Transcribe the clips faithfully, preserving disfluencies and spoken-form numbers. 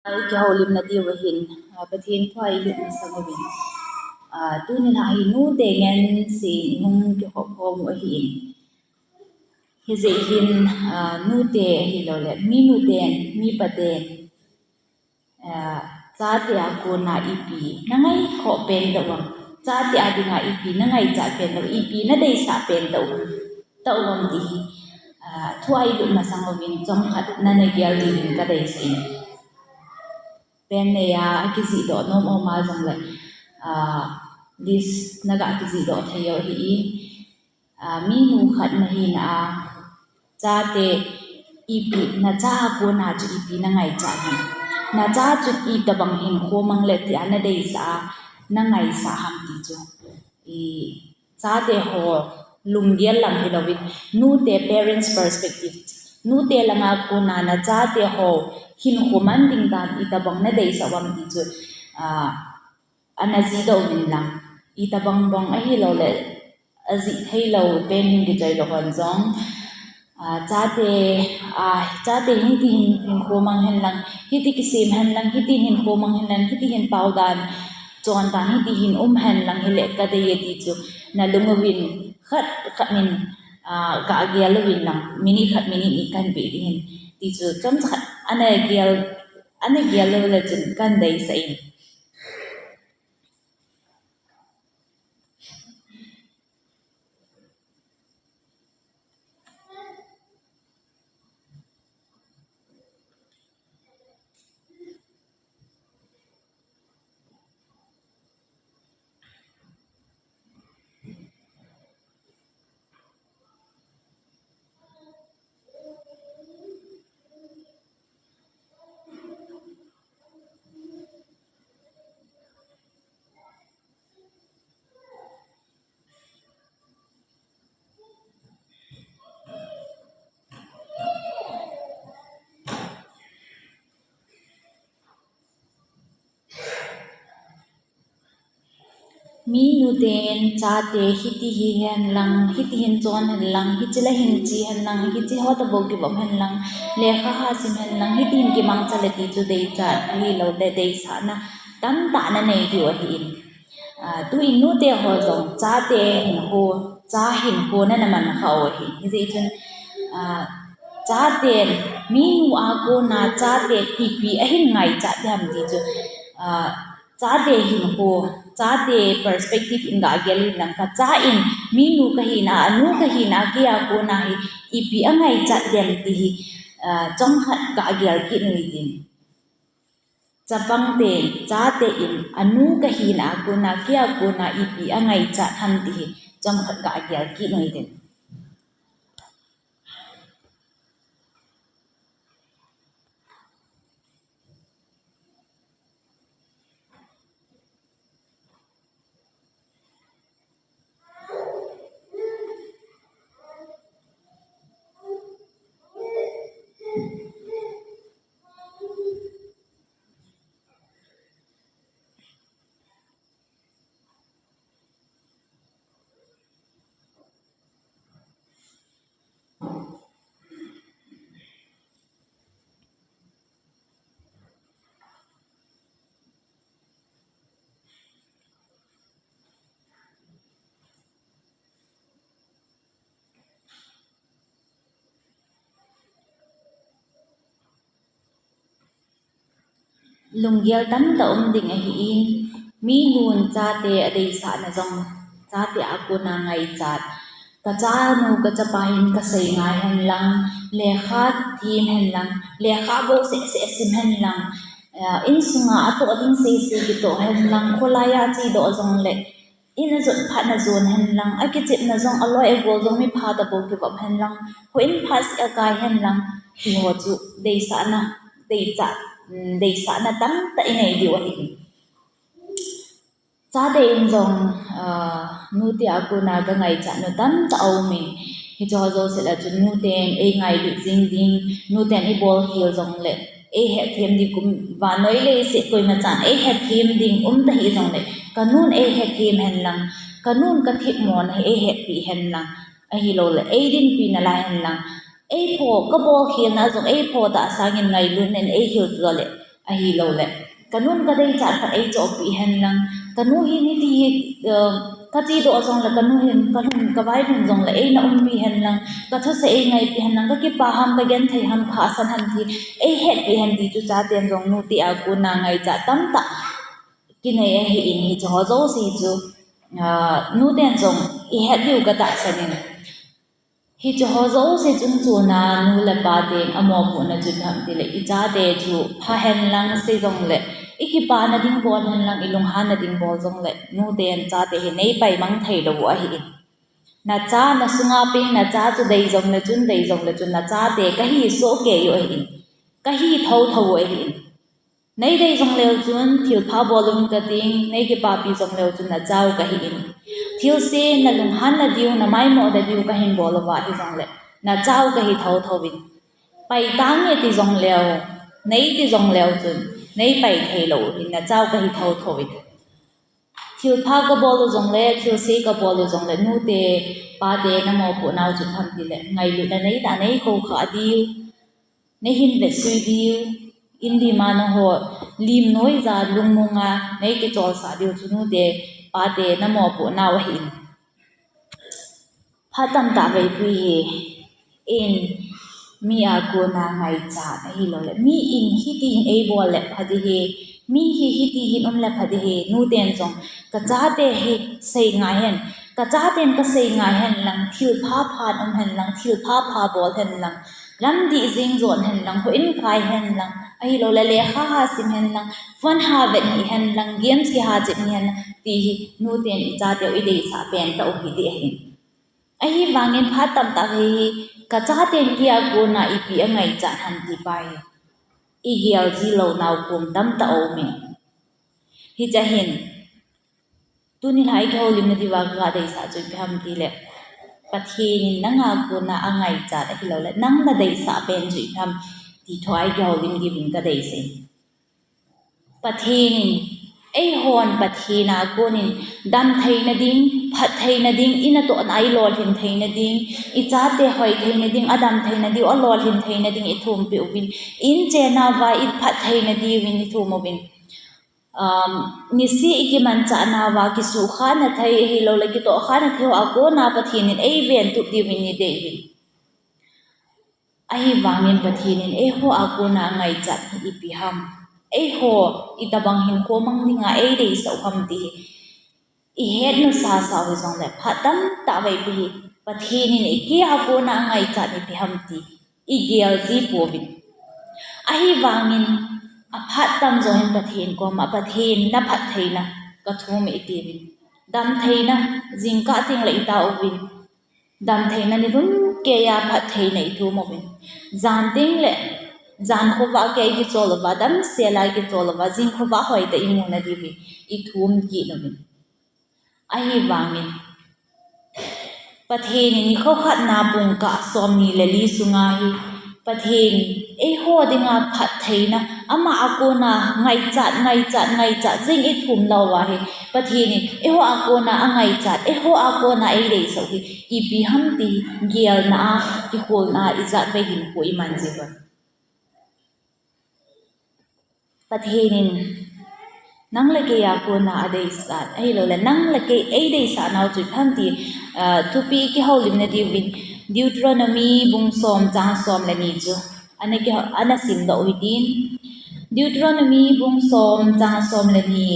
Kihoulimna diu ahin, ah, Pathen thu a ilut masang uvin. Ah, tuni a hi nute ngen sin hung kikhop khom u ahin. Hijeh hin, ah, nute ahilouleh, mi nuten, mi paten, ah, chate a kona ipi na ngai khoh pen tauvam. Chate a dinga ipi na ngaichat pen tauvam, ipi na deisah pen tauvam, tauvam ti hi, ah, thu a ilut masang uvin chomkhat na na gel diuvin ka deisah in. Pen nei a, akijih doh nom um a jongleh, ah, list na ga kijih doh thei u ahi in. Ah, mi nu khat na hina a, chate ipi, na cha a kona chu ipi na ngaichat ham. Na cha chu itobang hinkho mang le tia na deisah a, na ngaisah ham ti chu. I, chate ho lunggel lang hilouvin, nute, parents perspective. Nute langa kona na chate ho hinkho mang ding dan itobang na deisah uvam ti chu, ah, ana jih doh uvin lang. Itobang bang ahilouleh, ajih theilou pen hin kichoi lou hon jong, ah, chate, ah, chate hiti hin hinkho mang hen lang, hiti kisem hen lang, hiti hinkho mang hen lang, hiti hin pao dan, chon dan, hiti hin um hen lang hile ka dei e ti chu, na lung uvin khat khat in, ah, ga gel uvin lang, minute khat minute ni kan pe ding hin. Ti chu chomcha khat ana gel, ana gel lou le chun kan deisah in. Mi nuten chate hiti hi hen lang, hiti hin chon hen lang, hichi la hin chi hen lang, hichi ho tobang kivop hen lang, lekha ha sim hen lang, hiti hin kimangcha le ti chu deichat ahilouleh deisahna tamtah na nei diu ahi in. Ah, tuin nute ho jong chate hinkho, cha hinkho na na man kha u ahi. Hijeh chun, ah, chaten, mi nu a kona chaten ipi ahin ngaichat ding ham ti chu, ah, chate hinkho, chate perspective in ga gel in lang, ka cha in mi nu ka hina, anu ka hina, kei a kona hi ipi angaichat ding ham ti hi, ah, chomkhat ga gel kit u hitin. Chapang ten, chate in, anu ka hina a kona, kei a kona ipi angaichat ham ti hi chomkhat ga gel kit u hitin. Lunggel tamtah um ding ahi in, mi nun chate adeisahna jong, chate a kona ngaichat. Ka chanu, ka chapa hin ka sei ngai hen lang, lekha them hen lang, lekha bou seh seh sim hen lang, eh, insunga atoh ding sei sei kitoh hen lang, kholai a chedoh jong le, in ajot phat na jon hen lang, akichepna jong aloi agol jong mi pha tobang kivop hen lang, houin phat seh akai hen lang, ti ho chu deisahna, deichat, mm, deisahna tamtah inei diu ahi. Chate in jong, ah, nute a kona ka ngaichat nu tamtah aum in, hiche ho jouse lah chun nuten eingailut jing ding, nuten ibol khel jong le, eihet them ding kum, vannoi leiset koima chan eihet them ding um ta hih jong le, ka nun eihet them hen lang, ka nun ka themmo na hi eihetpi hen lang, ahilou le, eidinpi nalai hen lang, eipho, ka bol khelna jong eipho tah sangin ngailutna in eihil tah le, Ahilouleh, kanun kadeichat khat eichohpeh hen lang, kanu hi niti hi, uh, kachedoh jongleh, kanu hin kalhun, kavailhun jongleh, eina umpeh hen lang, kathusei eingaipeh hen lang, kakipa ham, kagenthei ham, kahahsan ham ti eihetpeh hen ti chu chaten jong nute a kona ngaichat tamtah kinei ahin, hiche ho jouse chu, uh, nuten jong ihet diu katahsan in. Hiche ho jouse chungchon a nu le pa ten amopohna chu ipi ham tileh, ichate chu phahen lang sei jongleh, ikipana ding bol hen lang, ilunghanna ding bol jongleh, nuten chate hi neipaimang theilou u ahin. Nacha nasunga peng nacha chu dei jongleh chun, dei jongleh chun nachate kahi sohkei u ahin. Kahi thouthou u ahin. Neidei jongleu chun thilpha bol un kating, neikipapi jongleu chun nachau kahin. Thilse nalunghanna diu, namaimohna diu kahin bol uva hijongleh, nachau kahi thouthou in. Paitange ti jongleu, neiti jongleu chun, neipai theilou u hin, nachau kahi thouthou in. Thilpha kabol u jongleh, thilse kabol u jongleh, nute, pate namopohnau chu ipi ham tileh, ngailutna neitah a neikhoukhah diu, neihin vetsui diu, in lima naho lim noija lungmonga neikicholsah diu chu nute, pate namopohnau ahin. Phat tamtah veipui hi, in, mi a kona ngaichat ahilouleh, mi in hiti hin eibol leh pha ding hi, mi hi hiti hin um leh pha ding hi, nuten jong, kachate hi seingai hen, kachaten kaseingai hen lang, thilpha phan um hen lang, thilpha pha bol hen lang, lamdih jeng jon hen lang, houin kai hen lang, ahilouleh lekha ha sim hen lang, phone ha vet hih hen lang, games kiha chep hih hen lang, ti hi nuten ichateu ideisah pen tah u hiding ahin. Ahivangin phat tamtah hi, kachaten kei a kona ipi angaichat ham ti pa hi, igel ji lounau kom tamtah aumin. Hiche hin, tuni lhai kihoulimna diuva kadeisah chu ipi ham tileh, Pathen in nanga kona angaichat ahilouleh, nang nadeisah pen chu ipi ham ti thu a kihoulim diuvin kadeisah in. Pathen in, eihon Pathen a konin, damtheina ding, phattheina ding, inatohna a ilolhin theina ding, ichate hoitheina ding, adamtheina diu, alolhin theina ding ithumpeh uvin, inchen nauva iphat theina diuvin ithum uvin. Um, niseh ikimanchah nauva, kisuhkhahna thei, ahilouleh kitohkhahna thei hoa kona Pathen in eiventup diuvin idei uvin. Ahivangin Pathen in eiho a kona angaichat hi ipi ham, eiho itobang hinkho mang dinga eideisah u ham ti hi, ihetna sasa u hijongleh, phat tamtah veipui hi, Pathen in kei a kona angaichat ipi ham ti, igel ji pouvin. Ahivangin, aphat tamjo hin Pathen koma, Pathen naphattheina kathum e itiuvin. Damtheina, jingkah tengleh itauvin. Damtheina nilhum keiya phattheina ithum uvin. Jan tengleh, jan khovah kei kichol uva, damsel a kichol uva, jing khovah hoitah imuna diuvin, ithum kit uvin. Ahivangin, Pathen in nikho khatna pungkah somni le li sunga hi, Pathen, eiho dinga phattheina, ama a kona ngaichat, ngaichat, ngaichat jing ithum louva hi, Pathen in eiho a kona angaichat, eiho a kona eideisah u hi ipi ham ti gelna a, kikholna a, ijat vei hinkho iman jiuvem? Pathen in nang le kei a kona adeisah, ahilouleh, nang le kei eideisah nau chu ipi ham ti, ah, thupi kihoulimna diuvin Deuteronomy bung som chang som le ni chu ana ki, ana simdoh u hitin. Deuteronomy bung som chang som le ni.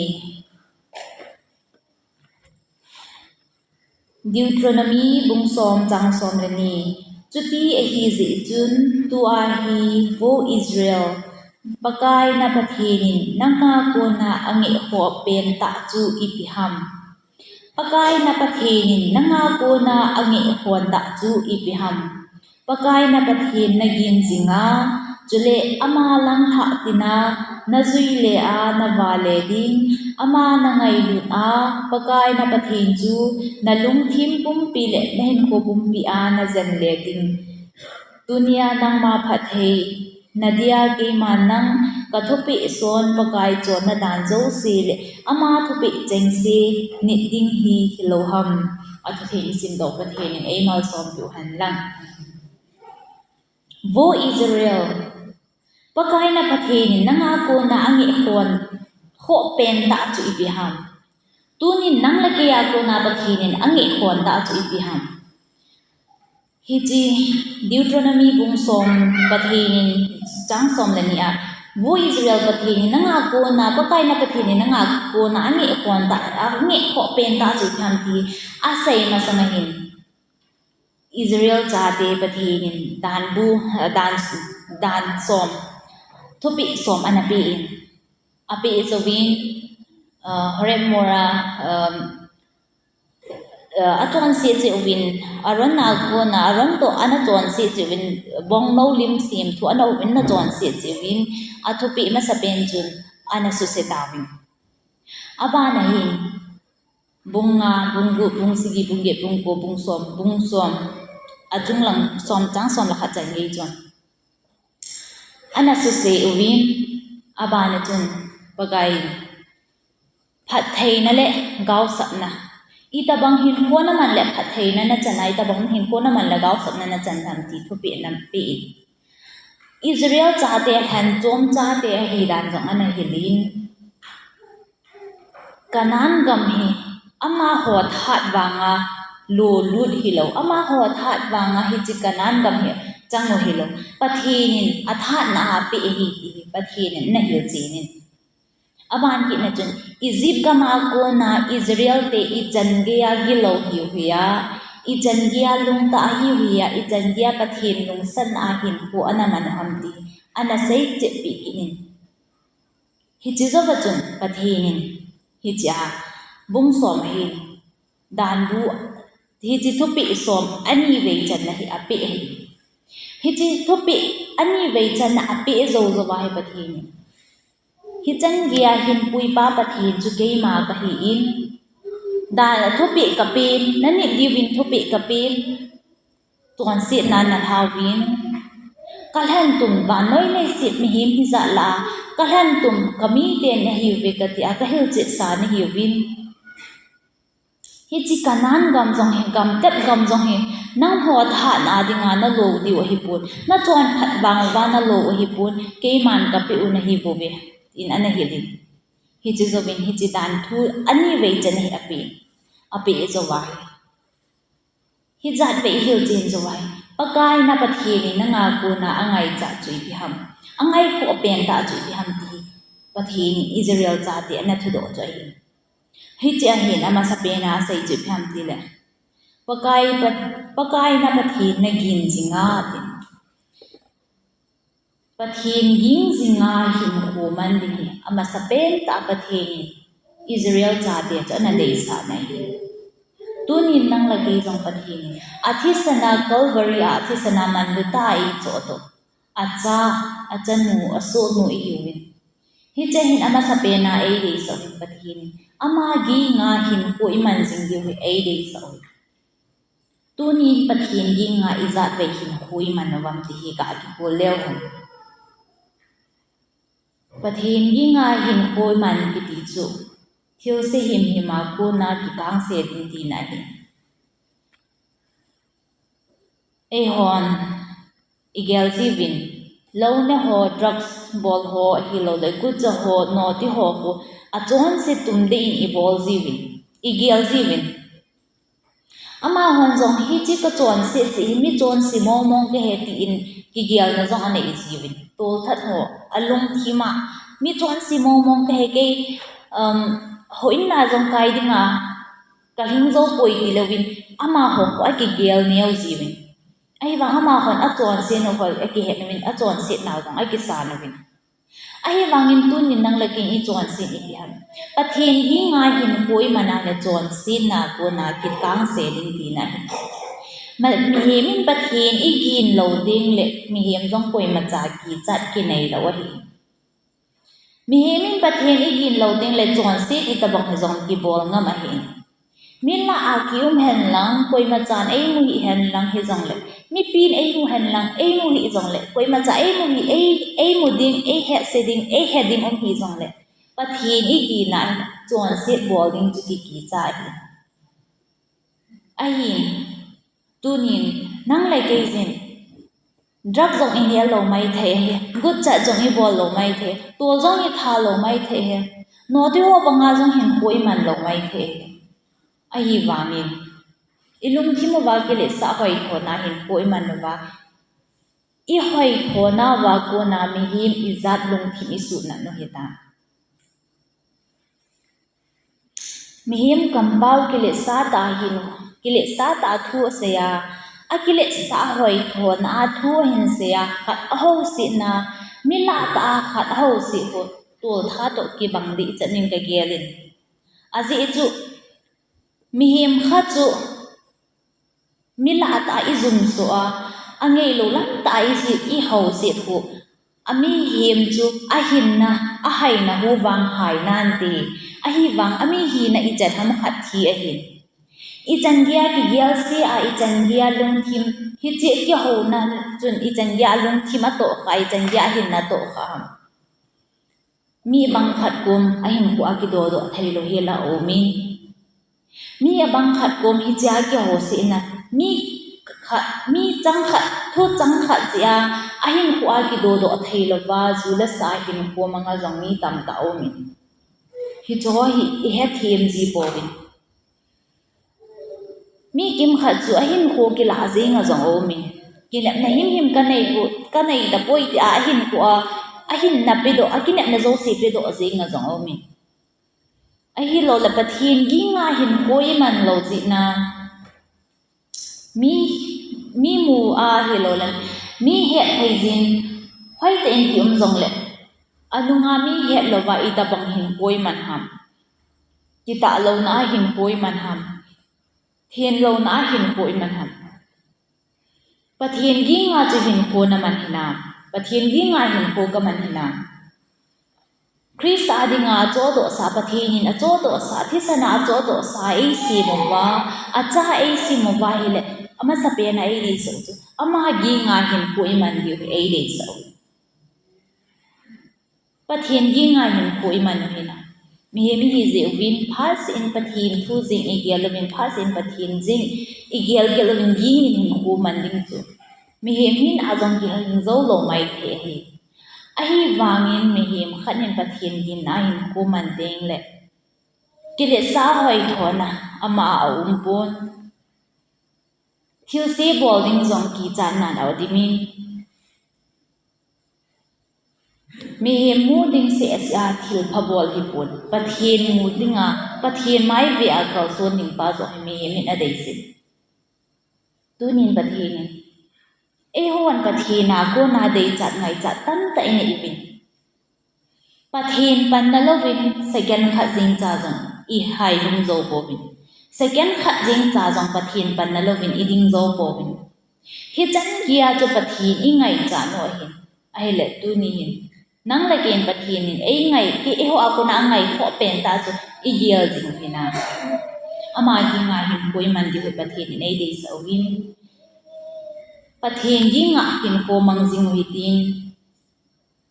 Deuteronomy bung som chang som le ni. Chuti ahijeh chun tua hi, vo Israel, Pakai na Pathen in nanga kona angeh ho pentah chu ipi ham? Pakai na Pathen in nanga kona angeh hontah chu ipi ham? Pakai na Pathen nagin jinga, chule ama lang lhah tina, najui le a navale ding, ama nangailut a, Pakai na Pathen chu nalungthim pumpi le nahinkho pumpi a najen le ding. Tunia nangma phatthei nadia keiman nang kathupeh son Pakai chonna dan jouse le ama thupeh chengse nit ding hi hilou ham? Athutheng isimdoh Pathen in eimalsom peh u hen lang. Vo Israel, Pakai na Pathen in nanga kona angeh khon khoh pen tah chu ipi ham? Tunin nang le kei a kona Pathen in angeh khon tah chu ipi ham? Hiche Deuteronomy bung som Pathen in chang som le ni a, Vo Israel Pathen in nanga kona, Pakai na Pathen in nanga kona angeh khon tah, angeh khoh pen tah chu ipi ham ti asei masang ahin, Israel chate Pathen in dan bu, dan, dan som, thupeh som ana pe in, apeh jouvin, uh, Horeb mol a, um, uh, achonset jeh uvin, Aaron a kona, Aaron toh ana chonset jeh uvin, bong no lim sem thu ana uvin, ana chonset jeh uvin, athupeh masapen chun ana suse tauvin. Abana hin, bung nga, bung gup, bung sagi, bung get, bung ko, bung som, bung som, achung lang som, chang som le khat chan gei chun ana suse uvin, abana chun, Pakai in phattheina le gaosapna, itobang hinkho naman le phattheina nachan a, itobang hinkho naman le gaosapna nachan ham ti thupeh ana pe in, Israel chate, lhanchom chate ahi dan jong ana hilin, Canaan gam hi amaho thahat vanga lo lut hilou, amaho thahat vanga hiche Canaan gam hi chang u hilou, Pathen in athahatna a apeh ahi ti hi Pathen in ana hilchen in. Aban kitna chun, Egypt gam a kona Israel te ichan geiya gilou hiu hia, ichan geiya lungtah hiu hia, ichan geiya Pathen lungsatna a hinkho ana man u ham ti ana seichetpeh kit in. Hiche jouva chun Pathen in, hichea bung som hin, dan bu, hiche thupeh som anivei channa hi apeh ahi. Hiche thupeh anivei channa apeh jou jouva hi Pathen in, hichan geiya hinpuipa Pathen chu keima kahin, dan thupeh kapen, nanit diuvin thupeh kapen, chonsetna nalhauvin, kalhentum vannoi leiset mihem hijat lah a, kalhentum kamite nahiuve katia kahilchetsa nahiuvin, hiche Canaan gam jong hi, gamtep gam jong hi, nangho thahatna dinga nalo diu ahipon, nachonphat vang uva nalo ahipon, keiman kapeh u nahiuve, tin ana hilin. Hiche jouvin, hiche dan thu anivei channa hi ape, apeh jouva hi, hijat vei hilchen jouva hi, Pakai na Pathen in nanga kona angaichat chu ipi ham, angaikhoh pen tah chu ipi ham ti hi Pathen in Israel chate ana thudoh chu ahi. Hiche ahin amasapen a asei chu ipi ham tile, Pakai, Pa-, Pakai na Pathen nagin jinga tin, Pathen ging jinga hinkho man ding hi amasapen tah Pathen in Israel chate chu ana deisah na ahi. Tunin nang le kei jong Pathen in athisana Calvary a athisana manlu tah a eichoh toh, acha, achanu, asohnu ihiuvin, hiche hin amasapen a eideisah uvin Pathen in ama ginga hinkho iman jing diu hi eideisah uvin. Tunin Pathen ginga ijat vei hinkho iman uvam ti hi gakikol leu hen. Pathen ginga hinkho iman kiti chu thilse himhim a kona kikangse ding tina ahi. Eihon igel jiuvin, louna ho, drugs bol ho, ahilouleh gucha ho, noti ho khu achonse tumdei in ibol jiuvin, igel jiuvin. Amahon jong hiche kachonset jeh hi mi chonse mongmong kahi tin kigelna jong anei jiuvin. Tolthat ho, alungthim a, mi chonse mongmong kahi, kei, um, houin a jong kai dinga kalhing jou poi tilouvin, amaho khu akigel neo jiuvin. Ahivang amahon achonset nau ho akihet uvin, achonset nau jong akisan uvin. Ahivangin tunin nang le kei ichonset ipi ham? Pathen ginga hinkho iman a le chonsetna kona kikangse ding tina ahi. Ma-, mihem in Pathen igin lou ding le mihem jong koimacha kichat kinei lou ahi. Mihem in Pathen igin lou ding le chonset itobang hi jong kibol ngam ahi. Min lah a kium hen lang, koimachan eimu hih hen lang hijongle, mipin eimu hen lang, eimu hih jongle, koimacha eimu hih, ei, eimu ding, eihetse ding, eihe ding um hih jongle, Pathen igin a chonset bol ding chu kikicha ahi. Ahin, tunin, nang le kei jin, Drug jong inel lou maithei ahi, gotcha jong ibol lou maithei, tol jong itha lou maithei ahi, noti ho banga jong hinkho iman lou maithei ahi. Ahivangin, ilungthim uva kiletsah hoithona hinkho iman uva, ihoithona uva kona mihem ijat lungthim isuhnat u hita. Mihem kampau kiletsah tah hin, kiletsah tah thu asei a, akiletsah hoithona a thu ahin sei a, khat ahousehna, milah tah a khat ahouseh ho, toltha toh kibang ding ichan in kagel in. Ajeh chu, mihem khat chu, milah tah a ijumso a, angeilou lam tah a isi, ihouseh ho, amihem chu ahinna, ahaina hu vang hai nante, ahivang ami hina ichan ham khat thi ahi. Ichan geiya kigelse a, ichan geiya lungthim, hiche kihouna chun ichan geiya lungthim atohkha, ichan geiya ahinna atohkha ham. Mi bang khat kom ahinkho a kidodoh theilou hi la aumin. Mi abang khat kom hichea kihousehna, mi khat, mi chang khat, thu chang khat jeh a, ahinkho a kidodoh theilouva, ju le sa hinkho manga jong mi tamtah aumin. Hicheho hi ihethem ji pouvin. Mi kimkhat chu ahinkho kilah jenga jong aumin. Kinepna himhim kanei tapoi tia ahinkho a, ahinna pedoh, akinepna jouse pedoh jenga jong aumin. Ahilouleh Pathen ginga hinkho iman lou jeh in, mi, mi mu a ahilouleh, mi hetthei jin, hoitah in kium jongleh, anunga mi hetlouva itobang hinkho iman ham. Kitahlouna a hinkho iman ham. Thenlouna a hinkho iman ham. Pathen ginga chu hinkho naman hinam? Pathen ginga hinkho kaman hinam? Christa dinga achohdohsa, Pathen in achohdohsa, thisan a achohdohsa eisem uva, acha eisem uva ahileh, amasapen a eideisah u chu, ama ginga hinkho iman diu hi eideisah u. Pathen ginga hinkho iman u hinam? Mihem ihi jeh uvin phatseh in Pathen thu jing igel uvin, phatseh in Pathen jing igel gel uvin gingin hinkho man ding chu, mihem hina jong kihing jou lou maithei ahi. Ahivangin mihem khat in Pathen ginna hinkho man tengleh, kiletsah hoithona ama a aumpon. Thilse bol ding jong kichatnan audimin. Mihem mu ding seh seh a thilpha bol hipon. Pathen mu dinga, Pathen mai vea kalson ding pa joh hi mihem in adeisin. Tunin Pathen in, eihon Pathen a kona deichat ngaichat tamtah inei uvin. Pathen panna louvin second khat jengcha jong ihailhung jou pouvin. Second khat jengcha jong Pathen panna louvin iding jou pouvin. Hichan geiya chu Pathen ingaichat u ahin. Ahileh tuni hin, nang le kei in Pathen in eingai, keiho a kona angaikhoh pentah chu igel jing u hinam? Ama ginga hinkho iman diu hi Pathen in eideisah uvin. Pathen ginga hinkho mang jing u hitin,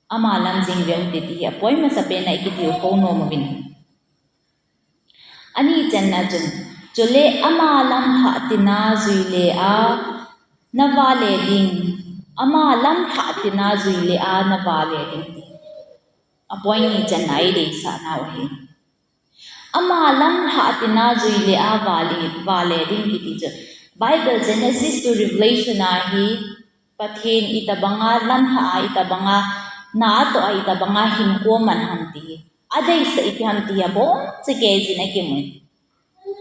ama lam jing veu hite ti hi apoimo masapen a ikitilkhou nom uvin. Ani channa chun, chule ama lam lhah tina jui le a navale ding, ama lam lhah tina jui le a navale ding ti. Apoimo channa eideisah nau ahi. Ama lam lhah tina jui le a vale, vale ding kiti chu, Bible Genesis to Revelation a hi Pathen itobanga lam lhah a, itobanga na atoh a, itobanga hinkho man ham ti hi adeisah ipi ham ti hi aboncha gei jin akimun.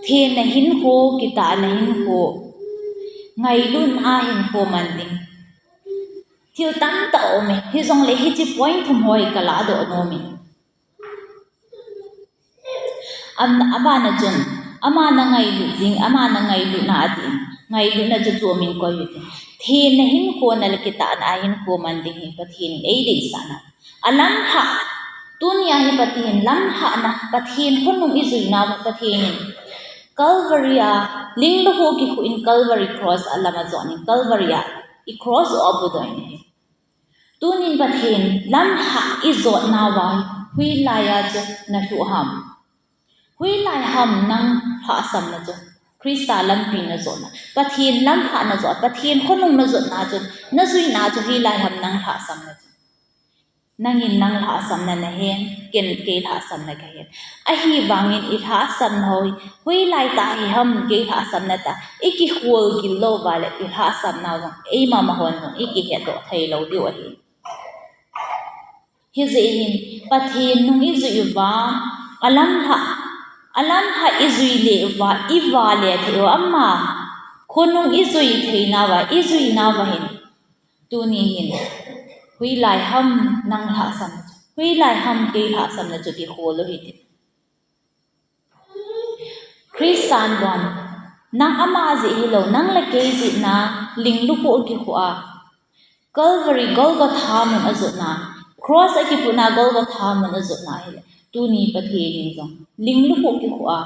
Thenna hinkho, kitahna hinkho, ngailutna hinkho man ding, thil tamtah aume. Hijongle hiche point thum ho hi kalahdoh nomin. Am, abana chun, ama nangailut jing, ama nangailutna atin, ngailutna chu chomin koi u hite. Thenna hinkho nale kitahna hinkho man ding hi Pathen in eideisahna. Alam lhah, tunia hi Pathen lam lhahna, Pathen khonung ijuinauva Pathen in Calvary a, ling le ho kikhuh in Calvary cross a lam ajonin, Calvary a icross u abudoh in ahi. Tunin Pathen lam lhah ijotnauva, hoilaiya chu nalhuh ham? Hoilai ham nang lhahsamna chu? Christa lampi najotna, Pathen lamlhah najot, Pathen khonung najotna chu, najuina chu hilai ham nang lhahsamna chu. Nangin nang lhahsamna nahen, ken kei lhahsamna kahen. Ahivangin i lhahsamna ho hi, hoilai tah hi ham kei lhahsamna tah, i kikhol gil lou uva le i lhahsamna jong, eima ma hon jong i kihetdoh thei lou diu ahi. Hijeh hin, Pathen nung i jui uva, alamlhah, alamlhah i jui le uva, i vale thei uva, ama khonung i jui theina uva, i juina uva hin. Tuni hin, hoilai ham nang lhahsam, hoilai ham kei lhahsamna chu kikhol u hite. Christan bon, nang ama jeh hilou, nang le kei jeh a, ling lukhuh kikhuh a, Calvary, Golgotha mun ajotna, cross a kiputna Golgotha mun ajotna hile, tuni Pathen in jong, ling lukhuh kikhuh a,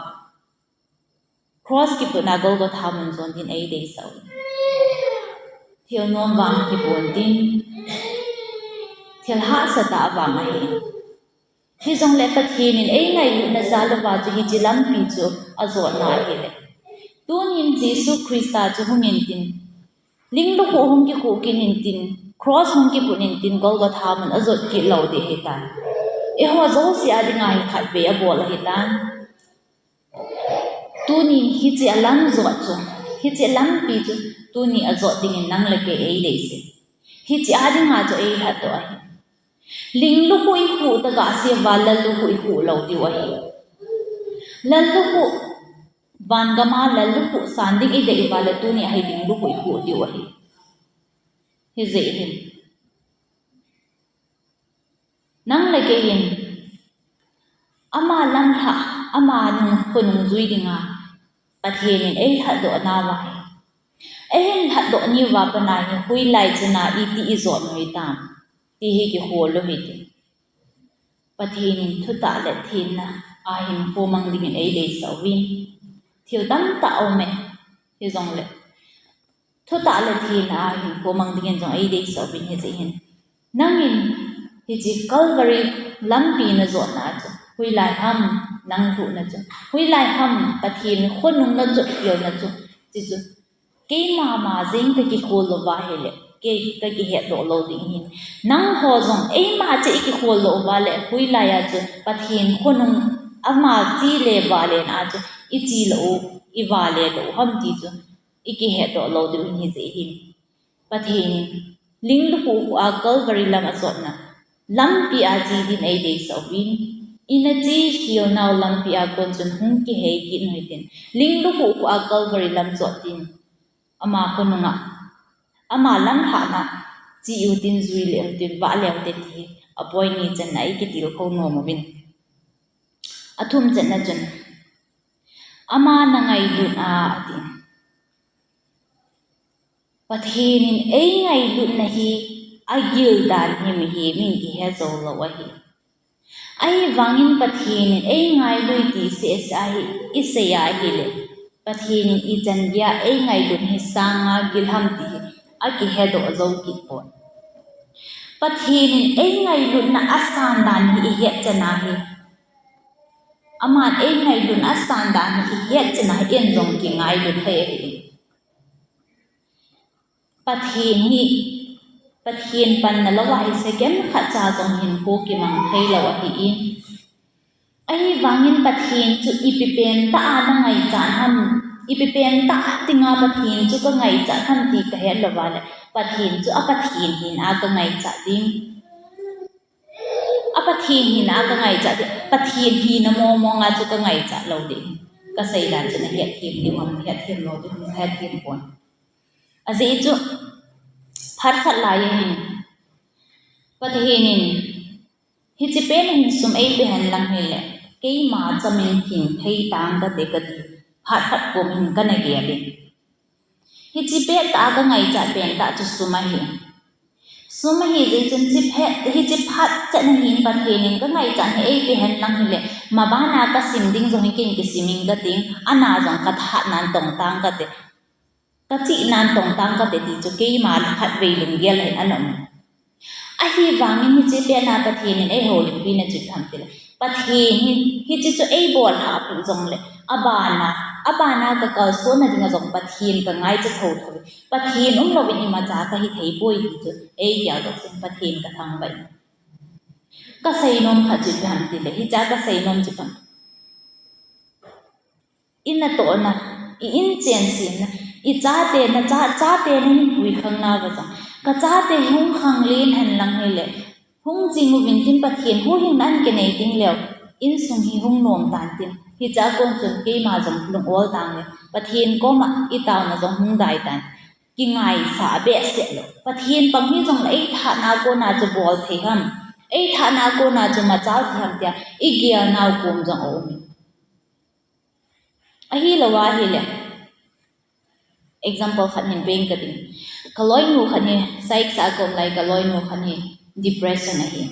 cross kiputna Golgotha mun jon din eideisah u. Thil nom vang hipon tin, thil hahsatah vang ahi. Hijongle Pathen in eingailutna jal uva chu hiche lampi chu ajotna ahile. Tunin Jesu Christa chu hung intin, ling lukhuh hung kikhuh kit intin, cross hung kiput intin, Golgotha mun ajot kit lou ding ahitan. Eiho jouse a dinga hi khatvei abol ahitan. Tunin hiche alam jot chu, hiche lampi chu, tuni ajot dingin nang le kei eideisah. Hiche a dinga chu eilhatdoh ahi. Ling lukhuh ikhuh tah a seiva lal lukhuh ikhuh lou diu ahi. Lal lukhuh, vangam a lal lukhuh san ding idei uva le tuni a hi ling lukhuh ikhuh diu ahi. Hijeh hin, nang le kei in, ama lamlhah, ama nung khonung jui dinga, Pathen in eilhatdoh nauva hi. Eihin lhatdoh nauva pat a hi, hoilai chana iti ijot u hitam, ti hi kikhol u hite. Pathen in thutah le thina a hinkho mang dingin eideisah uvin. Thil tamtah aume, hijongle. Thutah le thina a hinkho mang dingin jong eideisah uvin hijeh hin. Nangin hiche Calvary lampi najotna chu, hoilai ham nang lhuhna chu, hoilai ham Pathen khonung najot khelna chu, ti chu. Keima ma jeng kakikhol lou uva hile, kei kakihetdoh lou ding ahin. Nangho jong eima cheh ikikhol lou uva le, hoilai a chu Pathen khonung ama che le vale na a chu, iche lou u, ivale lou u ham ti chu, ikihetdoh lou diu ahin hijeh hin. Pathen in, ling lukhuh khuh a Calvary lam ajotna, lampi a che din eideisah uvin, ina che khel nau lampi a kon chun hung kihei kit u hitin, ling lukhuh khuh a Calvary lam jot din, ama khonunga, ama lamlhahna che utin, jui le utin, vale ute ti hi, apoimo chan a ikitilkhou nom uvin. Athum channa chun, ama nangailut a, ati. Pathen in eingailutna hi agil dan hi mihem in kihe jou lou ahi. Ahivangin Pathen in eingailu ti seh seh a hi isei a ahile, Pathen in ichan geiya eingailut hi sanga gil ham ti hi akihedoh jou kit pon. Pathen in eingailutna asan dan hi ihet chan a hi, aman eingailutna asan dan hi ihet chan a hi, in jong kingailu thei ahi. Pathen hi, Pathen panna louva hi second khat cha jong hinkho kimang thei lou ahin. Ahivangin Pathen chu ipi pen tah a nangaichat ham, ipi pen tah dinga Pathen chu kangaichat ham ti kahet louva le, Pathen chu a Pathen hina kangaichat ding. A Pathen hina kangaichat ding, Pathen hina mong mong a chu kangaichat lou ding. Kasei dan chu nahet them diu ham, nahet them lou diu ham, nahet them pon. Ajeh chu, phat khat lai a hin, Pathen in, hiche pen a hin sum eipe hen lang hile, keima chamin theng thei tang kate kati, phat khat kom hin kana gel in. Hiche pettah a kangaichat pentah chu sum ahi. Sum ahi jeh chun hiche phat, hiche phat chan a hin Pathen in kangaichat hi eipe hen lang hile, maban a kasim ding jong hi ken kisim inge kating, ana jong kathat nan tong tang kate. Kachih nan tong tang kate ti chu keima khatvei lunggel hin ana um. Ahivangin hiche pen a Pathen in eiholimpi na chu ipi ham tile, Pathen in hiche chu eibolhah peh jongle, abana Abana kakalsonna dinga jong Pathen kangaicha thotho. Pathen umlouvin imacha kahi theipoi ti chu ei geldoh jing, Pathen kathangvah in. Kaseinom khat chu ipi ham tile, hichea kaseinom chu pan. Inatohna, i-in chensetna, ichate, nacha, chate nahin puikhang nauva jong, kachate hung khanglen henlang hile, hung ching uvin tin, Pathen huhhingna ahin kinei ding leu, insung hi hung nom tan tin, hichea kon chun keima jong lung-ol tange, Pathen koma itaona jong hung dai tan. Kingaisah behseh lou. Pathen pang hijongle eithatna kona chu bol thei ham, eithatna kona chu machal thei ham tia igel nau kom jong aumin. Ahilouva ahile, example khat hin beng kading. Kaloinu khat hi, Saiksa a kaum lai kaloinu khat hi depression ahi.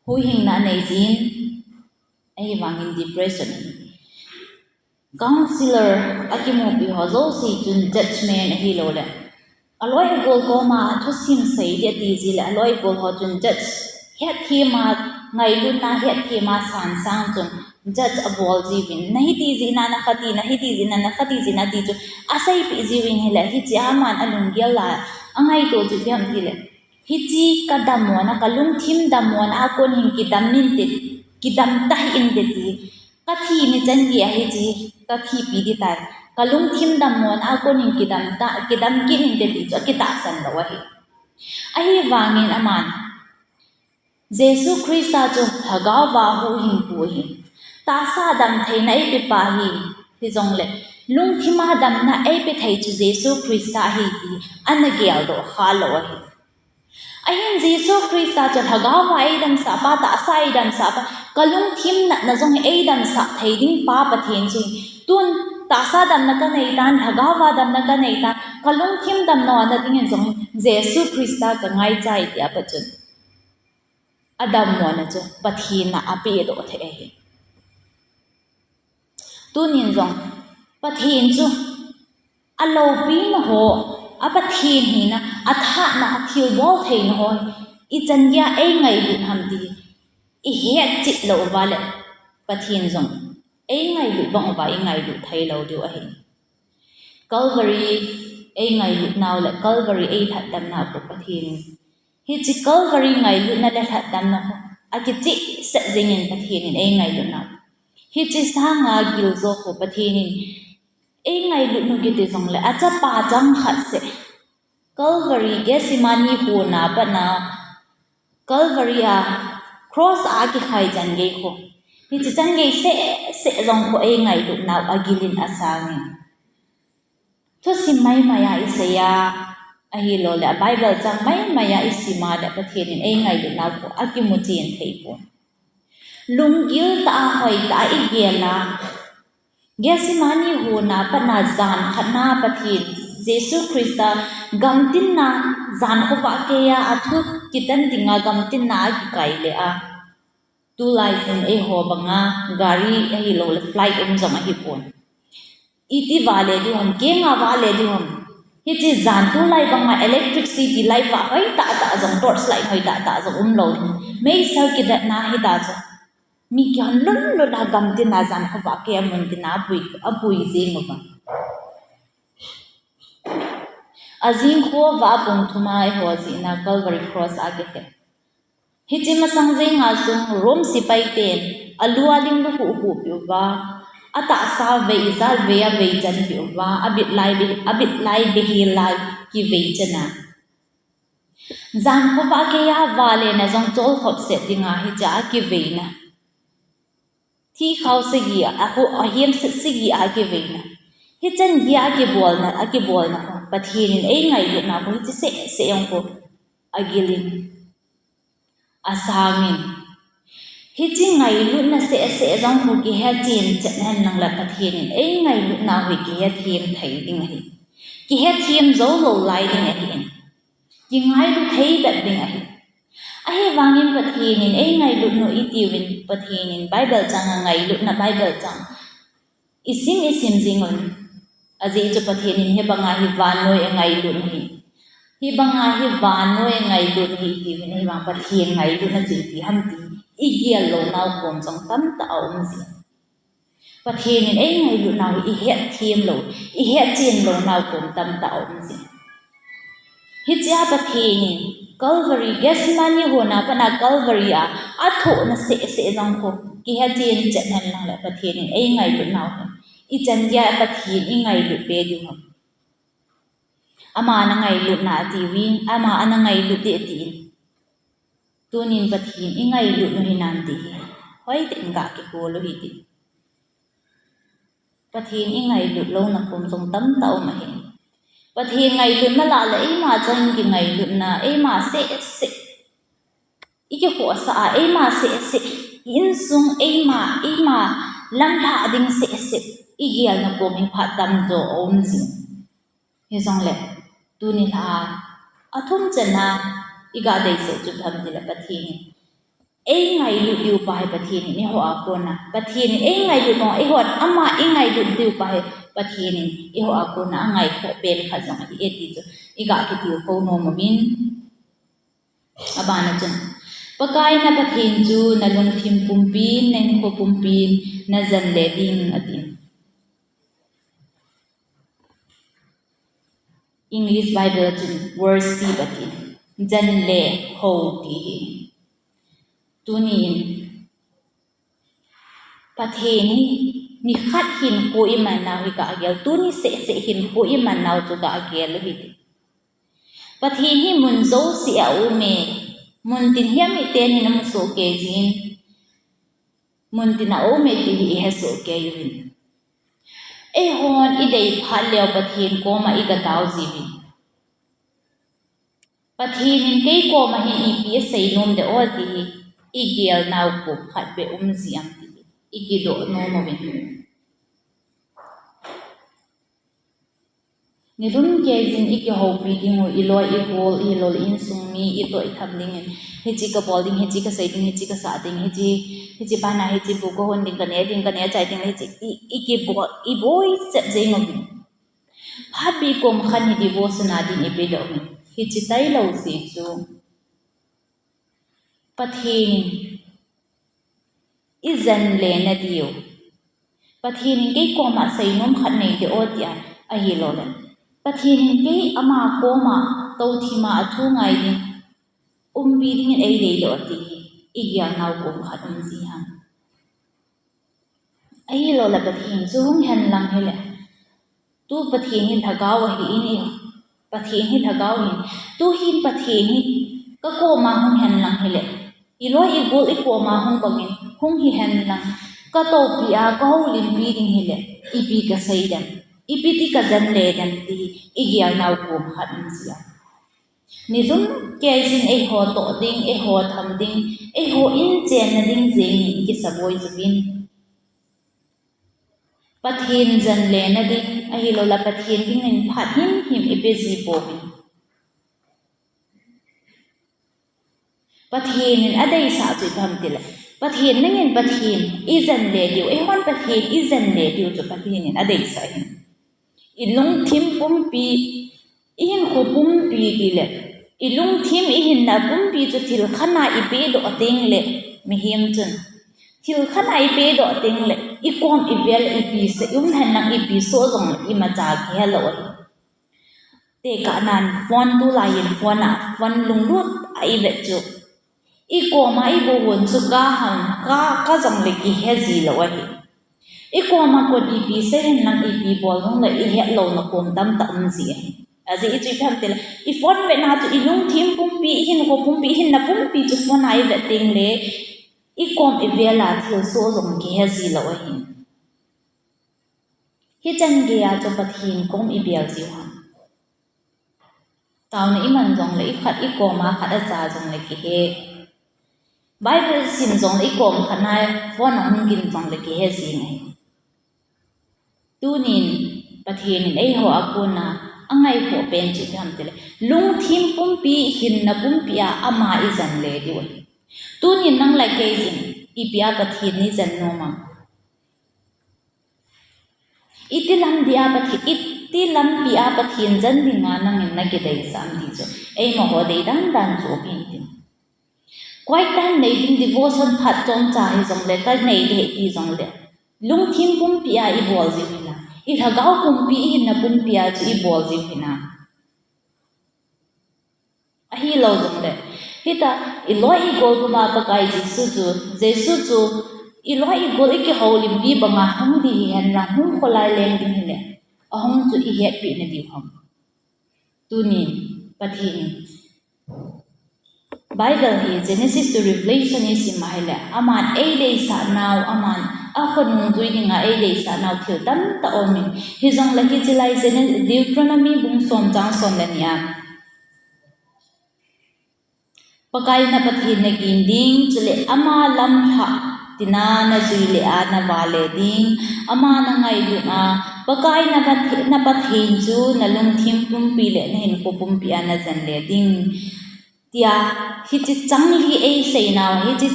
Huhhingna anei jin, ahivangin depression ahi. Counselor akimupi ho jouse chun judgment ahiloule, aloi agol koma thusim sei ding ati jile, aloi agol ho chun judge, hetthem a, ngailutna hetthem a sansang chun judge abol jiuvin, nahiti jeh in nakhati, nahiti jeh in nakhati jeh in ati chu aseipeh jiuvin hile, hichea aman alunggel a angaito chu ipi ham tile, hiche kadammo na, kalungthim dammo na a kon hin kidam inte, kidam tahih inte ti, kathi ni chan geiya hiche kathipi ding tai, kalungthim dammo na a kon hin kidam ta, kidam kit inte ti chu akitahsan lou ahi. Ahivangin aman Jesu Christa chu lhagaova huhhingpu ahi. Tahsa damtheina eipepa ahi. Hijongle, lungthima damna eipe thei chu Jesu Christa ahi ti ana geldoh khalou ahi. Ahin Jesu Christa chu lhagaova eidamsahpa, tahsa eidamsahpa, kalungthim natna jong eidamsah thei dingpa Pathen chu, tun tahsa damna kaneitan, lhagaova damna kaneitan, kalungthim damna dingin jong Jesu Christa kangaichai tia pat chun adammona chu Pathen a apehdoh thei ahi. Tunin jong Pathen chu aloupina ho, a Pathen hina, athahna, athilbol theina ho ichan geiya eingailut ham ti ihetchet lou uva le, Pathen jong eingailut bang uva ingailut theilou diu ahi. Calvary eingailutnau le Calvary eilhatdamnau khu Pathen in, hiche Calvary ngailutna le lhatdamna khu akichehset jengin Pathen in eingailutnau, hiche sanga giljo khu Pathen in eingailut nu kiti jongle achapa changkhat seh, Calvary, Gethsemane hona patna, Calvary a cross a akikhai chan gei khu, hiche chan gei seh seh jong khu eingailutnau agilin asangin. Thusim maimai a isei a, ahiloule a Bible chang maimai a isim a le Pathen in eingailutnau khu akimuchen theipon. Lunggil tah a, hoitah a igel a, Gethsemane hona patna jan khatna Pathen, Jesu Christa gamtinna, jan khovah keiya athu kitan dinga gamtinna akikai le a, tulai jin eiho banga gari ahiloule flight um jong ahipon. Iti vale diu ham, kenga vale diu ham. Hiche jan tulai banga electricity light vah hoitah tah jong, torch light hoitah tah jong umlou ding, meisel kidatna hita chu, mi kihon lhun lhun a gamtin a jan khovah keiya mun tin a apui, apui jeng uva. Ajing khovah a pung thum a eiho jihna Calvary cross a akikhen. Hiche masang jenga chun Rome sepai ten alu a ling lu huhhuh peh uva, atahsa vei, ijat vei a veichan peh uva, abitlai be, abitlai behel a kiveichan a, jan khovah keiya valena jong cholkhop set dinga hichea akiveina, thikhao sagi a, ahem sagi a akiveina, hichan geiya akibolna, akibolna khu Pathen in eingailutna khu hiche seh seh jong khu agilin, asangin, hiche ngailutna seh seh jong khu kihechen chet henlang le Pathen in eingailutna hi kihethem thei ding ahi. Kihethem joulou lai ding ahi. Kingailu thei bep ding ahi. Ahivangin Pathen in eingailut nu itiuvin, Pathen in Bible chang a ngailutna Bible chang isim isim jingun. Ajeh chu Pathen in hibanga hi vannoi angailut ahi. Hibanga hi vannoi angailut ahi itiuvin, ahivang Pathen ngailutna chu ipi ham ti igel lounau kom jong tamtah aum jin. Pathen in eingailutnau hi ihet them lou, ihet chen lou nau kom tamtah aum jing. Hichea Pathen in Calvary, Gethsemane hon a pat a Calvary a athohna seh seh jong khu kihet chen chet hen lang le Pathen in eingailutnau hi ichan geiya Pathen ingailut be diu ham? Ama ana ngailutna atiuvin, ama ana ngailut ding atin. Tunin Pathen ingailut u hinam ti hi hoitah in ga kikol u hite. Pathen ingailut louna kom jong tamtah um ahi. Pathen ngailut mala le eima chang kingailutna, eima seh seh ikikhohsah a, eima seh seh, insung eima, eima lamlhah ding seh seh igelna kom hi phat tamjo aum jing. Hijongle, tuni lha a, athum channa iga deisah chu ipi ham tile Pathen in eingailut diu pa hi Pathen in eiho a kona, Pathen in eingailut nung, eihon ama eingailut diu pa hi Pathen in eiho a kona angaikhoh pen khat jong ahi e ti chu iga kitilkhou nom uvin. Abana chun, Pakai na Pathen chu nalungthim pumpin, nahinkho pumpin najen le ding atin. English Bible a chun worship atin. Jen le hou ti hi. Tunin Pathen hi nikhat hinkho iman nau hi ga gel, tuni seh seh hinkho iman nau chu ga gel u hite. Pathen hi mun jouse a aume, mun tin hiam miten in amu soh kei jin, mun tin a aume ti hi ihe soh kei uvin. Eihon idei phat leu Pathen koma iga tao jiuvin. Pathen in kei koma hin ipi asei nom de o ti hi igel nau kom khat beh um ji am ti hi ikidoh nom uvin. Nilhum kei jin ikihoupi ding u, iloi igol, ilol insung mi, itoh itham dingin, hiche kabol ding, hiche kasei ding, hiche kasah ding, hiche, hiche bana, hiche bu kahon ding, kane ding, kane chai ding, hiche i, ikibol, iboi chet jeng uvin. Phatbi kom khat hi devotion a din ipedoh uvin. Hiche tailou jeh chu Pathen in ijen le nadiu, Pathen in kei koma seinom khat nei de o tia, ahilou le Pathen in kei ama koma touthima athu ngai ding, umpi dingin eidei de o ti hi igel nau kom khat um ji ham? Ahilou le Pathen chu hung hen lang hile, tu Pathen hi lhagao ahi in, Pathen hi lhagao ahin, tu hin Pathen hi kakoma hung hen lang hile, iloi igol ikoma hung bangin hung hi hen lang, katoupi a, kahoulimpi ding hile, ipi kasei dem, ipi ti kajen le dem ti hi igel nau kom khat um ji am? Nilhum kei jin eiho toh ding, eiho tham ding, eiho inchenna ding jengin ikisaboi jiuvin. Pathen jen le nading, ahilou le Pathen dingin phat himhim ipe ji pouvin. Pathen in adeisah chu ipi ham tile, Pathen nangin Pathen ijen le diu, eihon Pathen ijen le diu chu Pathen in adeisah ahin. Ilungthim pumpi, ihinkho pumpi tile, ilungthim ihinna pumpi chu thil khat a ipedoh teng le, mihem chun thil khat a ipedoh teng le, ikom ivel ipi sah, um hen lang ipi soh jong le imacha kihe lou ahi. Tekahnan phone, tulai in phone a, phone lunglut a ivet chu, ikoma ibu hon chu ka ham, ka, ka jong le kihe ji lou ahi. Ikoma kon ipi sei hen lang, ipi bol jong le ihet louna kom tamtah um ji ahi. Ajeh chu ipi ham tile, iphone vetna chu ilungthim pumpi, ihinkho pumpi, ihinna pumpi chu phone a ivet teng le, ikom ivel a thil soh jong kihe ji lou ahi. Hichan geiya chu Pathen kom ibel jiu ham? Taona iman jong le, ikhat ikoma khat acha jong le kihe. Bible sim jong le ikom khat a phone ahung gin jong le kihe jing ahi. Tunin Pathen in eiho a kona angaikhoh pen chu ipi ham tile, lungthim pumpi, hinna pumpi a ama ijen le diu ahi. Tunin nang le kei jin ipi a Pathen ijen nom am? Iti lampi a Pathen, iti lampi a Pathen jen dinga nangin nakideisah am ti chu, eima ho dei dan dan chu um hinte. Quiet time nei ding, devotion phat chomcha hijongle kanei ding ti jongle, lungthim pumpi a ibol jiu hinam, ilhagao pumpi, ihinna pumpi a chu ibol jiu hinam. Ahilou jongle, hitia iloi igol puma Pakai Jesu chu, Jesu chu iloi igol ikihoulimpi banga hung ding hihen lang, hung kholai leng ding hile, ahung chu ihetpeh nadiu ham. Tunin Pathen in Bible hi Genesis to Revelation isim a hile, aman eideisah nau, aman akhonung jui dinga eideisah nau thil tamtah aumin. Hijongle hiche lai Gene-, Deuteronomy bung som chang som le ni a, Pakai na Pathen nagin ding, chule ama lamlhah tina najui le a navale ding, ama nangailut a, Pakai na Pathe-, na Pathen chu nalungthim pumpi le nahinkho pumpi a najen le ding. Tia, hiche chang li eisei nau, hiche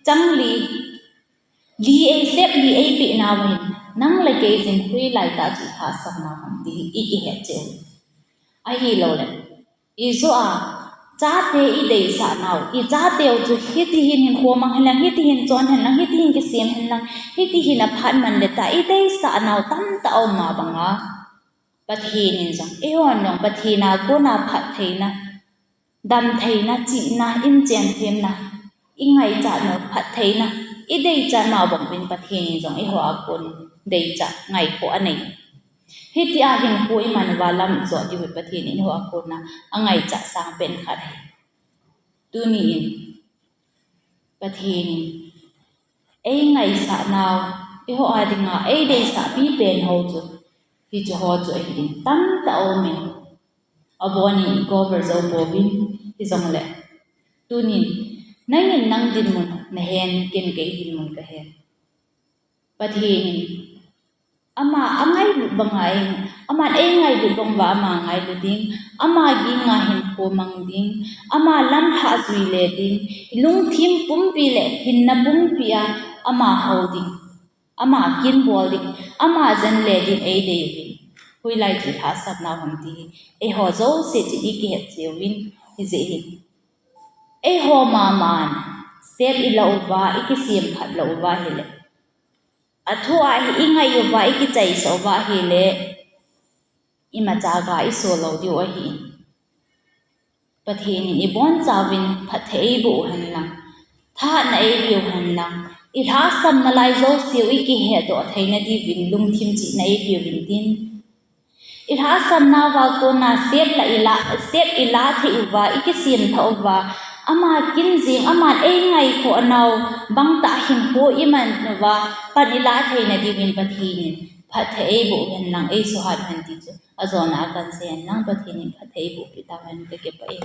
chang li, li ei, step li eipeh nau hin, nang le kei jin hoilai tah chu ilhahsam nau ham ti hi ikihet cheh u. Ahilou le, ijo a, chate ideisah nau, ichateu chu hitihin hinkho mang hen lang, hitihin chon hen lang, hitihin kisem hen lang, hitihin aphat man le tah, ideisah nau tamtah aum ma banga, Pathen in jong eihon jong Pathen a kona phattheina, damtheina, chihna, inchen themna, ingaichat nau, phattheina, ideichat nau bang uvin Pathen in jong eiho a kon deichat, ngaikhoh anei. Hitia hinkho iman uva lam ijot diu hi Pathen in eiho a kona angaichat sangpen khat ahi. Tunin Pathen in eingaisah nau, eiho a dinga eideisah pipen ho chu, hiche ho chu ahin tamtah aumin. Abonin i cover jou pouvin, hijongle, tunin, nangin nang dinmun nahen, ken kei dinmun kahen. Pathen in, ama angailut banga ei, aman eingailut bang uva ama ngailut ding, ama ginga hinkho mang ding, ama lamlhah jui le ding, lungthim pumpi le hinna pumpi a ama hou ding, ama kin bol ding, ama jen le ding eidei uvin. Hoilai chu ilhahsam nau ham ti hi, eiho jouse chu ikihet cheh uvin, hijeh hin, eiho maman step ila uva, ikisem phat lou uva hile, athua hi ingai uva, ikichaisa uva hile, imacha ga iso lou diu ahi. Pathen in ibonchauvin phatthei eiboh u hen lang, thahatna eiboh u hen lang, ilhahsamna lai jouseu ikihetdoh theina diuvin lungthim chihna eiboh uvin tin, ilhahsamna uva kona step la ila, step ila thei uva, ikisem thah uva, ama kin jeng, aman eingaikhoh nau bangtah hinkho iman uva pan ila theina diuvin Pathen in phatthei eiboh u hen lang, eisuhat hen ti chu ajona a kahin sei hen lang, Pathen in phatthei eiboh peh tauhen, kakipah e.